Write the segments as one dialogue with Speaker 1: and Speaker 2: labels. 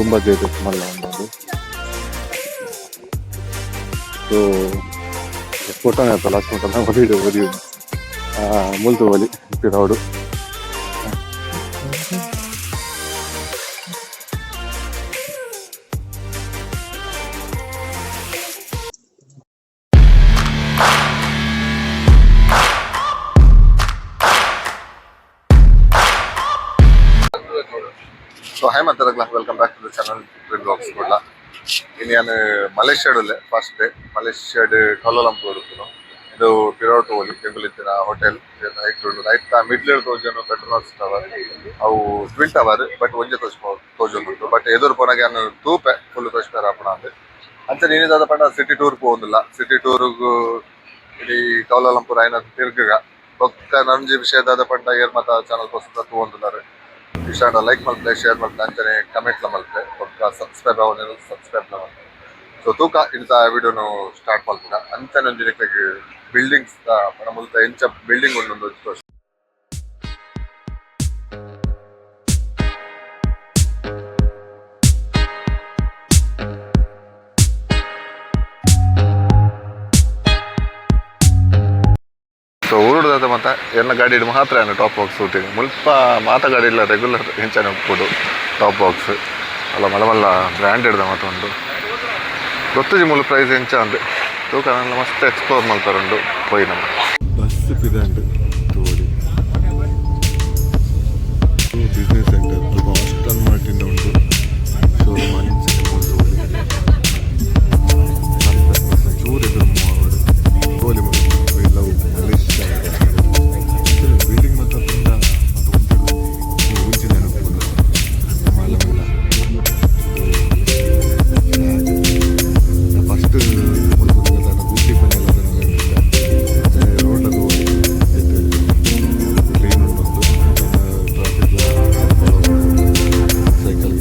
Speaker 1: ದುಂಬಾಜೆ ಮಲ್ಲ ಉಂಡು. ಸೊ ಫೋಟೋ ಲಾಸ್ಟ್ ಫೋಟೋ ಒರಿ ಒರಿ ಮುಲ್ತು ಒಲಿ ಪಿರವುಡು.
Speaker 2: ಸೊ hi ಮಾತಾಡಗ್ಲ, welcome back to the channel twin blogs Kudla. ಇನ್ನು ನಾನು ಮಲೇಷ್ಯಾಡ್ ಫಸ್ಟ್ ಡೇ ಮಲೇಷ್ಯಾಡ್ ಕೌಲಾಲಂಪುರ್ ಉಪ್ಪುನು. ಇದು ಪಿರೋಟು ಒಲಿ ಎಂಕುಲಿತ್ತಿನ ಹೋಟೆಲ್ ನೈಟ್ ಉಂಡು. ನೈಟ್ ಮಿಡ್ಲ್ ತೋಜುನು ಪೆಟ್ರೋನಾಸ್ ಟವರ್. ಅವು ಟ್ವಿನ್ ಟವರ್, ಬಟ್ ಒಂಜೆ ತೋಜ್ ತೋಜೊಂದುಂಡು. ಬಟ್ ಎದುರು ಪೋನಗ ಯಾನ್ ತೂಪೆ, ಫುಲ್ ತೋಜ್ಪೆರ ಆಪುನ ಅಂದ್. ಅಂಚನೆ ಇನಿದಾದ ಪಂಡ ಸಿಟಿ ಟೂರ್ ಪೋವೊಂದುಲ್ಲ. ಸಿಟಿ ಟೂರ್ಗು ಇಡೀ ಕೌಲಾಲಂಪುರ್ ಆಯ್ನ ತಿರ್ಗಗ. ಬೊಕ್ಕ ನಂಜಿ ವಿಷಯ ದಾದ ಪಂಡ, ಏರ್ ಮಾತ ಚಾನಲ್ ಪೊಸತ ತೂವೊಂದುಲ್ಲಾರ್, ಇಷ್ಟ ಆಂಡ ಲೈಕ್ ಮಲ್ಪಲೆ, ಶೇರ್ ಮಲ್ಪಲೆ, ಅಂಚನೆ ಕಮೆಂಟ್ ಲ ಮಲ್ಪಲೆ. ಬೊಕ್ಕ ಸಬ್ಸ್ಕ್ರೈಬ್ ಆವೊಂದಿಲ್ಲ, ಸಬ್ಸ್ಕ್ರೈಬ್ ಲ ಮಲ್ಪಲೆ. ಸೊ ತೂಕ, ಇಂತ ವಿಡಿಯೋನು ಸ್ಟಾರ್ಟ್ ಮಲ್ಪುಗ. ಅಂಚನೆ ಒಂಜಿ ನಿಕ್ಲೆಗ್ ಬಿಲ್ಡಿಂಗ್ಸ್ ಪಂಡ ಮುಲ್ತ ಎಂಚ ಬಿಲ್ಡಿಂಗ್ ಉಂಡು ತೋಜ್. ಸೊ ಊರುಡ್ದಾದ ಮಾತ ಎನ್ನ ಗಾಡಿ ಮಾತ್ರ ಏನು ಟಾಪ್ ಬಾಕ್ಸ್ ತೂತೀನಿ. ಮುಲ್ಪ ಮಾತ ಗಾಡಿ ಇಲ್ಲ, ರೆಗ್ಯುಲರ್ ಇಂಚನೆ ಉಪ್ಪುಡು ಟಾಪ್ ಬಾಕ್ಸ್ ಅಲ್ಲ. ಮಲ್ಲ ಮಲ್ಲ ಬ್ರ್ಯಾಂಡೆಡ್ ಮಾತ ಉಂಡು. ಗೊತ್ತುಜಿ ಮೂಲು ಪ್ರೈಸ್ ಎಂಚ ಅಂದ್. ತೂಕ, ನನ್ನ ಮಸ್ತ್ ಎಕ್ಸ್ಪ್ಲೋರ್ ಮಲ್ಪರುಂಡು ಪೋಯಿ ನಮ್ಮ.
Speaker 1: ಬಸ್ ಪಿದಾಂಡ್ ತೋಡಿ. ಬಿಸ್ನೆಸ್ ಸೆಂಟರ್ ಅಲ್ಪ ಆಸ್ಟನ್ ಮಾರ್ಟಿನ್ ಉಂಟು ಶೋರೂಮ್. ಅಂಚನೆ ಮೂಲು ತೋಡಿ ಚೂರು ಎದುರು ಮೂವ್ ಗೋಲಿ. We love Malaysia. Building ಮಾತ್ರ ಪಂಡ ಮಾತ ಒಂಜಿ ನೆನಪುಂಡು ಮಲ್ಲ ಮಲ್ಲ. ಫಸ್ಟ್ ಗೂಗ್ಲಿ ಪನ್ನೆಲ್ಲ ರೋಡ್ ಕ್ಲೀನ್ ಉಂಟು. Traffic cycle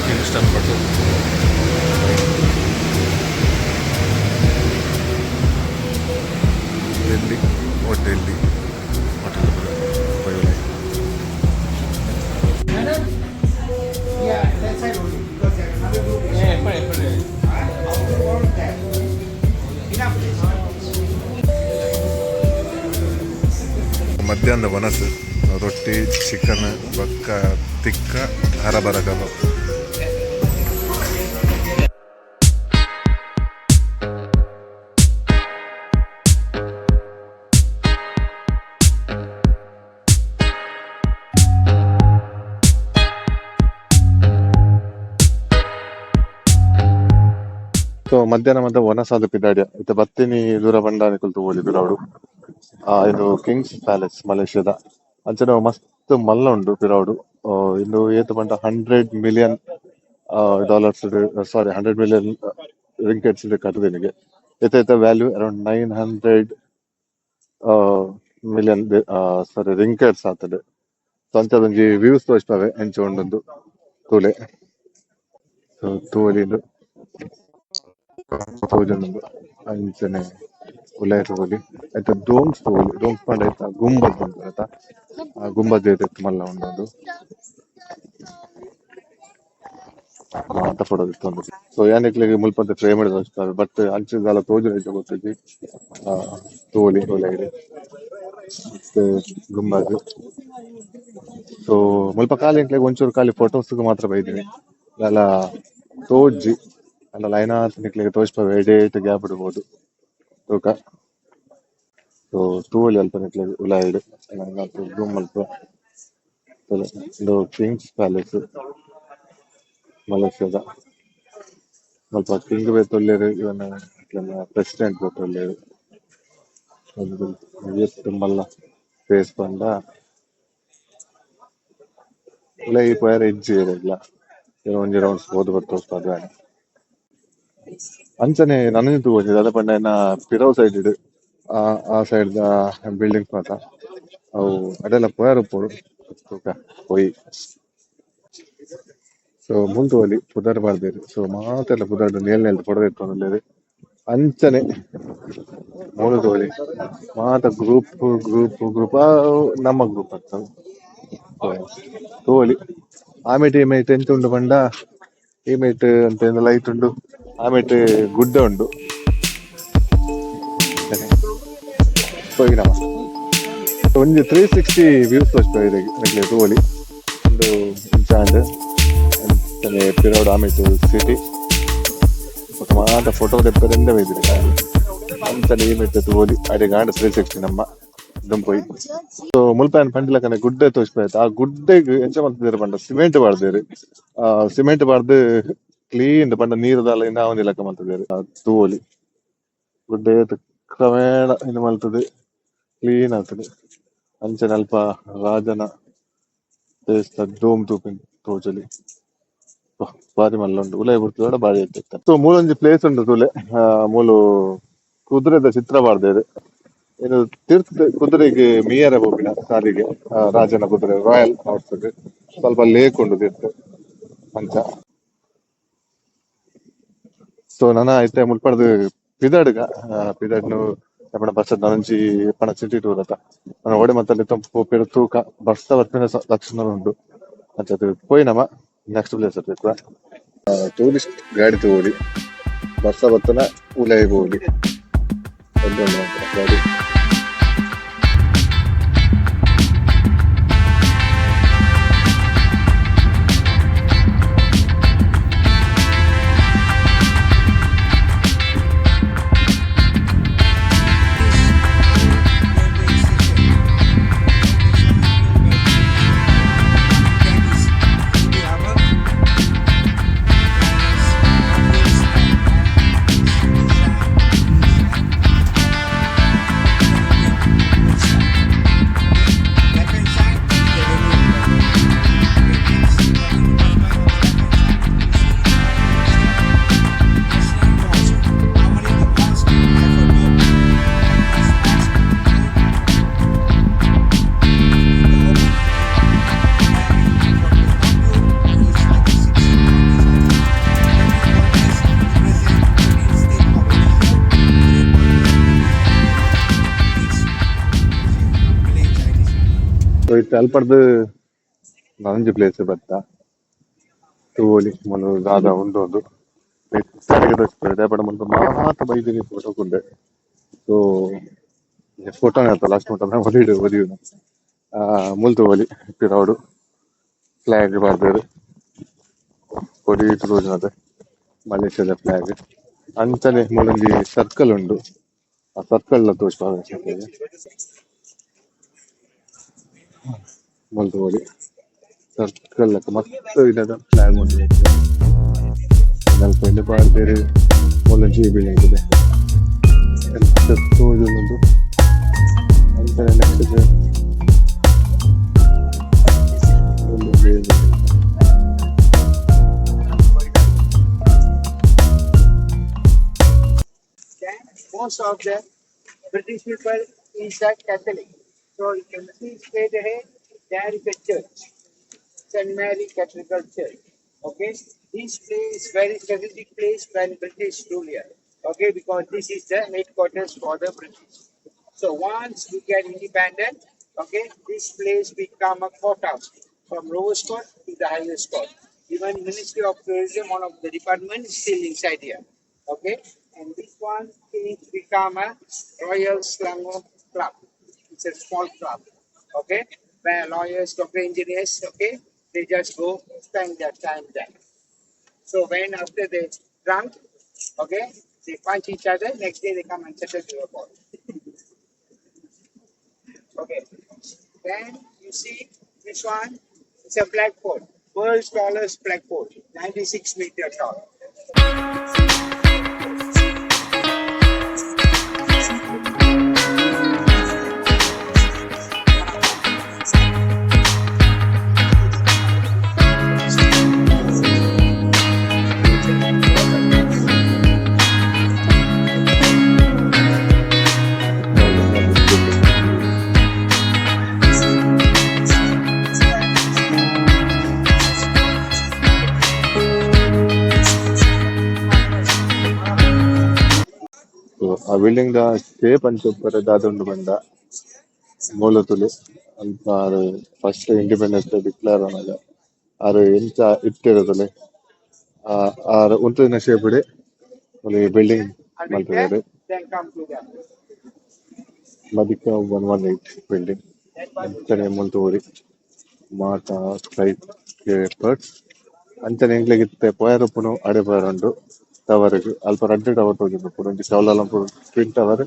Speaker 2: Kingston Bhat. Delhi Delhi hotel ಪೋಯೊಲಿ.
Speaker 3: Yeah, that side only because there another group is. All that. Enough place.
Speaker 2: ಮಧ್ಯಾಹ್ನದ ವನಸು ರೊಟ್ಟಿ, chicken ಬೊಕ್ಕ ತಿಕ್ಕ ಹರಬರ ಕಬಾಬ್. ಸೊ ಮಧ್ಯಾಹ್ನ ಮತ್ತೆ ವನಸಾದ ಪಿದಾಡ್ಯ. ಇತ್ತೆ ಬತ್ತಿನಿ ದೂರ ಬಂಡಾನಿ ಕುಲ್ತು ಪೋಲಿ ಪಿರವುಡು. ಇದು ಕಿಂಗ್ಸ್ ಪ್ಯಾಲೇಸ್ ಮಲೇಷ್ಯಾದ. ಅಂಚನೆ ಮಸ್ತ್ ಮಲ್ಲ ಉಂಡು ಪಿರವುಡು. ಇಂದು ಏತ್ ಪಂಡ 100 million dollars, sorry, 100 million ringgits ಕಟ್ಟುದಿನಿಗೆ. ಇತ್ತೆ ಇತ್ತೆ value around 900 million, sorry, ringgits ಆತುಂಡು. ಸೊ ಅಂಚ ಒಂಜಿ ವ್ಯೂಸ್ ತೋಜ್ಪಾವೆ ಎಂಚ ಉಂಡುಂದು ತೂಲೆ. ಸೊ ತೂವೊಲಿ, ಇಂದು ತೋಜೊಂದುಂಡು. ಅಂಚನೆ ಉಲಾಯಿ ತೂವೊಲಿ, ಐತ ಡೋಮ್ಸ್ ತೂವೊಲಿ. ಡೋಮ್ಸ್ ಪಂಡ ಐತ ಗುಂಬಜ್ ಪನ್ಪೆರ್ ಅತ, ಆ ಗುಂಬಜ್ ಏತ್ ಮಲ್ಲ ಉಂಡು. ಮಾತ ಫೋಟೋ ದೆತ್ತೊಂದು. ಸೊ ಯಾನ್ ನಿಕ್ಲೆಗ್ ಮುಲ್ಪ ಫ್ರೇಮ್ ಡ್ ತೋಜ್ಪಾವೆ, ಬಟ್ ಅಂಚ ದಾಲ ತೋಜುನ ಗೊತ್ತಿಜ್ಜಿ. ತೂವೊಲಿ ಉಲಾಯಿಡ್ ಮಸ್ತ್ ಗುಂಬಜ್. ಸೊ ಮುಲ್ಪ ಖಾಲಿ ಎಂಕ್ಲೆಗ್ ಒಂಚೂರು ಖಾಲಿ ಫೋಟೋಸ್ ಗ್ ಮಾತ್ರ ಬೈದಿನಿ, ದಾಲ ತೋಜ್ಜಿ. ಅಂಡ ಐನಾತ್ ನಿಕ್ಲೆಗ್ ತೋಜ್ಪಾವೆ, ಎಡೇಟ್ ಗ್ಯಾಪ್ ಇಡ್ಬೋದು ತೂಕ. ಸೊ ತೂವೊಲಿ ಅಲ್ಪ ನಿಕ್ಲೆಗ್ ಉಲಾಯಿಡ್ ಜೂಮ್ ಮಲ್ಪುವ. ತೂಲೆ, ಉಂದು ಕಿಂಗ್ಸ್ ಪ್ಯಾಲೇಸ್ ಮಲೇಷ್ಯಾದ. ಮುಲ್ಪ ಕಿಂಗ್ ಬೇತೆ ಉಲ್ಲೆರ್, ಇವನ ಪ್ರೆಸಿಡೆಂಟ್ ಬೇತೆ ಉಲ್ಲೆರ್. ಏತ್ ಮಲ್ಲ ಪ್ಲೇಸ್ ಪಂಡ, ಉಲಾಯಿ ಪೋಯೆರೆ ಇಜ್ಜಿ ಏರೆಗ್ಲ. ಒಂಜಿ ರೌಂಡ್ಸ್ ಪೋದು ಬತ್ತೊರ್ಪು. ಅಂಚನೆ ನನೊಂಜಿ ತೂವೊಂಜಿ ದಾದ ಪಂಡ ಎನ್ನ ಪಿರವು ಸೈಡ್ ಡ್ ಆ ಆ ಸೈಡ್ ದ ಬಿಲ್ಡಿಂಗ್ಸ್ ಮಾತ ಅವು ಅಡೆಲ ಪೋಯೆರೆ ಉಪ್ಪೊಡು, ತೂಕ ಪೋಯಿ. ಸೊ ಮೂಲು ತೂವೊಲಿ, ಪುದರ್ ಪಾಡ್ದೆರ್. ಸೊ ಮಾತೆರ್ಲ ಪುದರ್ಡ್ ನೇಲ್ ನೇಲ್ ಫೋಟೋ ದೆತ್ತೊಂದುಲ್ಲೆರ್. ಅಂಚನೆ ಮೂಲು ತೂವೊಲಿ, ಮಾತ group group group. ನಮ್ಮ ಗ್ರೂಪ್ ಅತ್ತ. ತೂವೊಲಿ, ಆಮೇಟ್ ಈ ಮೈಟ್ ಎಂಚ ಉಂಡು ಪಂಡ, ಈ ಮೈಟ್ ಅಂತ ಲೈಟ್ ಉಂಡು, ಆಮೇಟ್ ಗುಡ್ಡೆ ಉಂಡು. ಪೋಯಿನಮ ಒಂಜಿ 360 ವ್ಯೂಸ್ ತೋಜ್ಪಾವೆ ನಿಕ್ಲೆ, ತೂವೊಲಿ. ಉಂದು ಇಂಚಾಂಡ್. ಅಂಚನೆ ಪಿರವುಡು ಆಮೇಟ್ ಸಿಟಿ. ಬೊಕ ಮಾತ ಫೋಟೋ ದೆಪ್ಪರೆಂದೇ ಬೈದೆರ್. ಅಂಚನೆ ಈ ಮೈಟ್ ತೂವೊಲಿ, ಅಡೆಗಾಂಡ 360 ನಮ್ಮ ದುಂಪೋಯಿ. ಸೊ ಮುಲ್ಪ ಯಾನ್ ಪಂಡಿಲಕನೆ ಗುಡ್ಡೆ ತೋಜ್ಪಾಯ್ತ. ಆ ಗುಡ್ಡೆಗ್ ಎಂಚ ಮಲ್ತುದೆರ್ ಪಂಡ, ಸಿಮೆಂಟ್ ಪಾಡ್ದೆರ್. ಸಿಮೆಂಟ್ ಪಾಡ್ದ್ ಕ್ಲೀನ್ ಪಂಡ ನೀರ್ ದಾಲ ಇಂದಾವಂದಿಲಕ ಮಲ್ತುದೆರ್. ತೂವೊಲಿ, ಗುಡ್ಡೆ ಕ್ರಮೇಣ ಇಂದು ಮಲ್ತುದು ಕ್ಲೀನ್ ಆತುಂಡು. ಅಂಚನೆ ಅಲ್ಪ ರಾಜನ ದೇವಸ್ಥಾನ ಡೋಮ್ ತೂಪಿನ ತೋಜೊಲಿ. ಬಾರಿ ಮಲ್ಲ ಉಂಡು. ಉಲಾಯಿ ಬುಡ್ತುಂಡ ಬಾರಿ ಎಡ್ಡೆ. ಸೊ ಮೂಲೊಂಜಿ ಪ್ಲೇಸ್ ಉಂಡು ತೂಲೆ. ಮೂಲು ಕುದುರೆದ ಚಿತ್ರ ಪಾಡ್ದೆರ್. ಇದು ತಿರ್ತ್ ಕುದುರೆಗ್ ಮೀಯರೆ ಪೋಪಿನ ಸಾದಿಗೆ, ರಾಜನ ಕುದುರೆ, ರಾಯಲ್ ಹಾರ್ಸ್. ಸ್ವಲ್ಪ ಲೇಕ್ ಉಂಡು ತಿರ್ತ್ ಅಂಚ. ಸೊ ನನ ಇತ್ತೆ ಮುಲ್ಪಡ್ದ್ ಪಿದಡ್ಗ. ಪಿದಡ್ನು ಪಂಡ ಬಸ್ ನನೊಂಜಿ ಪಣ ಸಿಟಿ ಟೂರ್ ಅತ, ನನ ಓಡೆ ಮಲ್ತಲ್ಲಿ ಪೋಪೆರ್ ತೂಕ. ಬರ್ಸ ಬರ್ಪಿನ ಲಕ್ಷಣ ಉಂಡು. ಅಂಚ ಪೋಯಿ ನಮ ನೆಕ್ಸ್ಟ್ ಪ್ಲೇಸ್. ಟೂರಿಸ್ಟ್ ಗಾಡಿ ತೂವೊಲಿ. ಬರ್ಸ ಬತ್ತುನ ಉಲಾಯಿ ಪೋವೊಲಿ. ಎಡ್ಡೆ ಉಂಡು ಮಾತ್ರ ಗಾಡಿ.
Speaker 3: Railway station. That is Hyderabad. Palace, design.
Speaker 2: So ಇತ್ತೆ ಅಲ್ಪರ್ದ್ ನನೊಂಜಿ ಪ್ಲೇಸ್ ಬತ್ತ ತೂವೊಲಿ ಮೂಲು ದಾದ ಉಂಡು ಉಂದು ದಾಯೆ ಮುಲ್ಪ ಮಾತ ಬೈದಿನಿ ಫೋಟೋ ಕುಂಡೆ. ಸೊ ಫೋಟೋನೇ ಅತ್ತ ಲಾಸ್ಟ್ ಮುಟ್ಟ ಒಲಿಡ್ ಒರಿಯುನ ಮೂಲು ತೂವೊಲಿ ಪಿರವುಡು ಫ್ಲಾಗ್ ಪಾಡ್ದೆರ್ ಕೊಡಿ ತೋಜುನತೆ ಮಲೇಷ್ಯಾದ ಫ್ಲಾಗ್. ಅಂಚನೆ ಮೂಲೊಂಜಿ ಸರ್ಕಲ್ ಉಂಡು. ಆ ಸರ್ಕಲ್ ಲ ತೋಜ್ಪಾವೆ ಮೂಲು ತೂವೊಲಿ ಸರ್ಕಲ್ ಲೆಕ ಮಸ್ತ್ ವಿಧದ ಫ್ಲಾಗ್ ಉಂಡು. ಅಲ್ಪ ಇಂದ್ ಪಾಡ್ದೆರ್ ಮೂಲೊಂಜಿ ಬಿಲ್ಡಿಂಗ್ ಇದೆ. ಎಂಚ ತೋಜೊಂದುಂಡು ಅಂಚನೆ next ಮೂಲೊಂಜಿ.
Speaker 3: Then most of the British people is a Catholic. So you can see straight ahead, there is a church, St. Mary Cathedral Church. Okay, this place very strategic place when British rule here. Okay, because this is the headquarters for the British. So once we get independent, okay, this place become a courthouse from lowest court to the highest court. Even Ministry of Tourism, one of the department, is still inside here. Okay, and this one is become a Royal Selangor Club. It's a small club. Okay, where lawyers, doctor, engineers, okay, they just go spend their time there. So when after they drunk, okay, they punch each other. Next day they come and settle to the court. Okay. Then you see this one, it's a blackboard, world's tallest blackboard, 96 meter tall.
Speaker 2: ಆ building ದ shape ಅಂಚ ಉಪ್ಪರೆ ದಾದ ಉಂಡು ಪಂಡ ಮೂಲ ತೂಲೆ ಅಲ್ಪ ಆರ್ first independence day declare ಆನಗ ಆರ್ ಎಂಚ ಇತ್ತೆರ್ ತೂಲೆ ಆರ್ ಉಂತುದಿನ ಶೇಪ್ ಡೆ ಮೂಲು building
Speaker 3: I'll read there,
Speaker 2: ಮಲ್ತುದೆರ್.
Speaker 3: Then come to them.
Speaker 2: Merdeka 118 building.
Speaker 3: That was
Speaker 2: ಅಂಚನೆ ಮೂಲು ತೂವೊಲಿ ಮಾತ ಸ್ಕೈ ಸ್ಕ್ರೇಪರ್ಸ್. ಅಂಚನೆ ಎಂಕ್ಲೆಗ್ ಇತ್ತೆ ಪೋಯೆರೆ ಉಪ್ಪುನು ಅಡೆ ಪೋಯೆರೆ ಉಂಡು ಟವರ್ ಗ್. ಅಲ್ಪ ರಡ್ಡ್ ಟವರ್ ತೋಜೊಂದುಪ್ಪುಂಡು ಒಂಜಿ Kuala Lumpur twin tower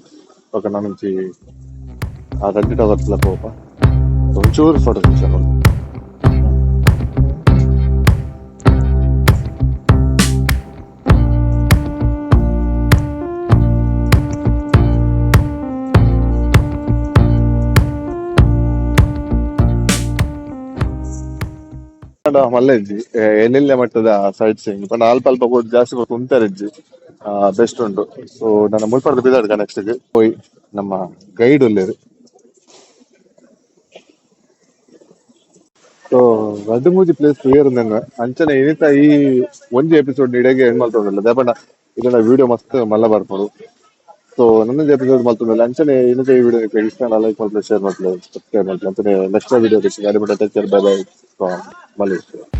Speaker 2: ಬೊಕ ನನೊಂಜಿ ಆ ರಡ್ಡ್ ಟವರ್ ಲ ಪೋಪ. ಒಂಚೂರು ಫೋಟೋ ಸೆಷನ್. ಮಲ್ಲ ಇಜ್ಜಿ ಎಲ್ಲೆಲ್ಲ ಮಟ್ಟದ ಸೈಟ್ ಸೀಯಿಂಗ್ ಪಂಡ ಅಲ್ಪ ಅಲ್ಪ ಪೋದು ಜಾಸ್ತಿ ಪೋದು ಉಂತಾರೆ ಇಜ್ಜಿ ಬೆಸ್ಟ್ ಉಂಡು. ಸೊ ನನ್ನ ಮುಲ್ಪರ್ದ್ ಪಿದಾಡ್ಕ ನೆಕ್ಸ್ಟ್ ಪೋಯಿ ನಮ್ಮ ಗೈಡ್ ಉಲ್ಲೆರ್. ಸೊ ರಡ್ಡ್ ಮೂಜಿ ಪ್ಲೇಸ್ ತೂಯೆರ್ ಉಂದೆನ್ ಅಂಚನೆ ಇನಿತ ಈ ಒಂಜಿ ಎಪಿಸೋಡ್ ಇಡೆಗೆ ಎಂಡ್ ಮಲ್ತೊಂದುಲ್ಲ ದಾಯೆ ಪಂಡ ಇದನ್ನ ವಿಡಿಯೋ ಮಸ್ತ್ ಮಲ್ಲ ಬರ್ಪುಂಡು. ಸೊ ನನೊಂಜಿ ಎಪಿಸೋಡ್ ಮಲ್ತೊಂದುಲ್ಲ. ಅಂಚನೆ ಇನಿತ ಈ ವಿಡಿಯೋ ಇಷ್ಟ ಲೈಕ್ ಮಲ್ಪುಲೆ, ಶೇರ್ ಮಲ್ಪುಲೆ, ಸಬ್ಸ್ಕ್ರೈಬ್ ಮಲ್ಪುಲೆ. ಅಂಚನೆ next video take care, bye bye from Malaysia.